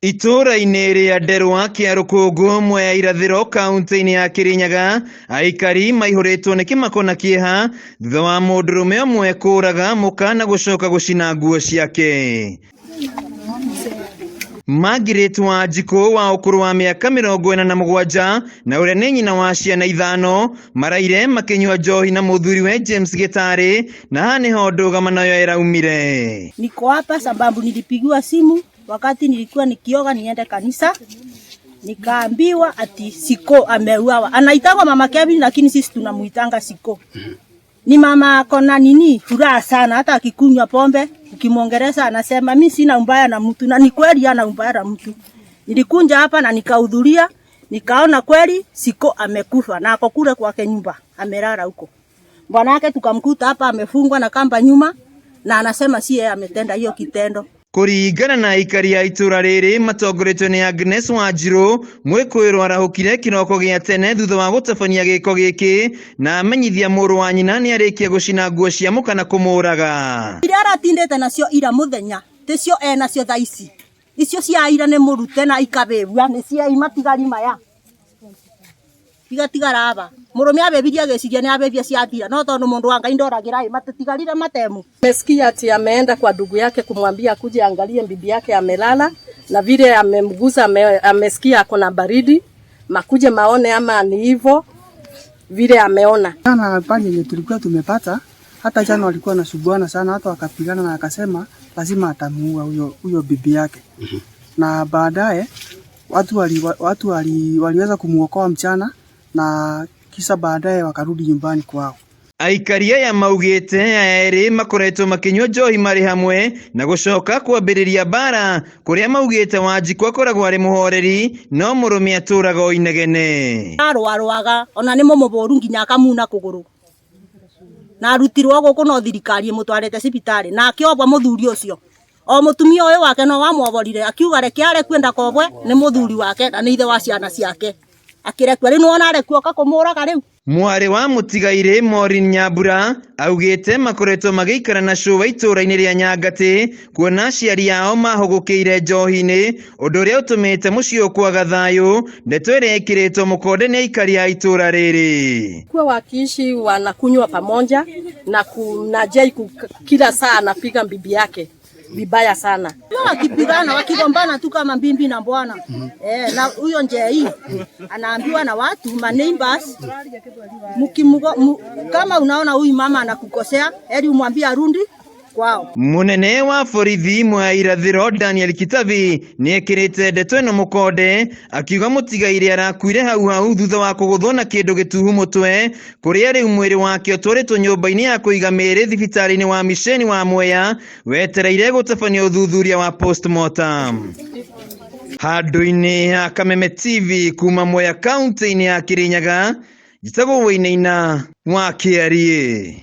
Itũũra-inĩ rĩa Nderwa kĩa Rũkũngũ Mwea Irathĩro kaunti-inĩ ya Kĩrĩnyaga, aikari maihũrĩtwo nĩ kĩmako na kĩeha thutha wa mũndũrũme ũmwe kũraga mũka na gũcoka gũcina nguo ciake. Margaret Wanjikũ wa ũkũrũ wa mĩaka 47 na ũrĩa nĩ nyina wa ciana ithano maraire makĩnyua njohi na mũthuriwe James Gĩtarĩ na haha nĩho ndũgamano ĩyo ĩraumire. Niko hapa sababu nilipigiwa simu wakati nilikuwa nikioga niende kanisa, nikaambiwa ati Siko ameuawa. Anaitangwa Mama Kevin, lakini sisi tunamuitanga Siko. Ni mama ako na nini furaha sana, hata akikunywa pombe ukimwongelesha anasema mi sina umbaya na mtu, na ni kweli ana umbaya na mtu. Nilikunja hapa na nikahudhuria, nikaona kweli Siko amekufa na ako kule kwake nyumba amelala huko. Bwana yake tukamkuta hapa amefungwa na kamba nyuma, na anasema si yeye ametenda hiyo kitendo. Kũringana na aikari a itũra rĩrĩ matongoretio nĩ Agnes Wanjirũ, mwĩkũĩrwo arahũkire kĩroko gĩa tene thutha wa gũtabania gĩko gĩkĩ na amenyithia mũrũ wa nyina nĩarĩkia gũcina nguo cia mũka na kũmũraga. Iria aratindĩte nacio ira mũthenya ticio enacio thaa ici, icio cia ira nĩ mũrute na ikabĩbua nĩ cia matigari maya igatigara aba mũrũme abĩbirie agĩciria nĩ abĩbia ciathira, no tondũ mũndũ wa Ngai ndoragĩra ĩ matitigarire matemu. Amesikia ati ameenda kwa ndugu yake kumwambia akuje angalie bibi yake amelala, na vile amemgusa amesikia ako na baridi, makuje maone ama ni hivyo vile ameona. Jana habari yenye tulikuwa tumepata, hata jana walikuwa wanasumbuana sana, hata wakapigana na akasema lazima atamuua huyo bibi yake. Na baadaye watu waliweza kumuokoa mchana na kisha baadaye wakarudi nyumbani kwao. Aikari aya maugĩte aya erĩ makoretwo makĩnyua njohi marĩ hamwe na gũcoka kwambĩrĩria mbara kũrĩa maugĩte Wanjikũ akoragwo arĩ mũhoreri no mũrũme atũraga o inegene. Arwarwaga ona nĩ mũmũbũru nginya akamuna kũgũrũ na arutirwo gũkũ no thirikari ĩmũtwarĩte cibitarĩ na akĩobwa mũthuri ũcio o mũtumia ũyũ wake no wamwoborire akiuga reke arekue ndakobwe nĩ mũthuri wake na nĩ ithe wa ciana ciake akĩrekua rĩu nĩwona arekua oka kũmũraga rĩu. Mwarĩ wa mũtigairĩ Maureen Nyambura augĩte makoretwo magĩikara na cũwe itũũra-inĩ rĩa Nyangatĩ kuona aciari ao mahũgũkĩire njohi-inĩ ũndũ ũrĩa ũtũmĩte mũciĩ kwaga thayũ, ndeto ĩrĩa ĩkĩrĩtwo mũkonde nĩ aikari a itũũra rĩrĩ. Kuwa wakiishi wanakunywa pamoja na na Jay kila saa anapiga bibi yake vibaya sana. Sio wakipigana wakigombana tu kama mbimbi na bwana. Na huyo Njei anaambiwa na watu ma neighbors, kama unaona huyu mama anakukosea, heri umwambie arudi kwao. Munene wa borithi Mwea Irathĩro Daniel Kitavi nĩekĩrĩte ndeto ĩno mũkonde akiuga mũtigairĩ arakuire hau hau thutha wa kũgũthwo na kĩndũ gĩtuhu mũtwe kũrĩa rĩu mwĩrĩ wake ũtwarĩtwo nyũmba-inĩ ya kũiga mĩĩrĩ thibitarĩ-inĩ wa misheni wa Mwea wetereire gũtabania ũthuthuria wa postmortem. Handũ-inĩ ha Kameme TV kuma Mwea kaunti-inĩ ya Kĩrĩnyaga, njĩtagwo Wainaina wa Kĩariĩ.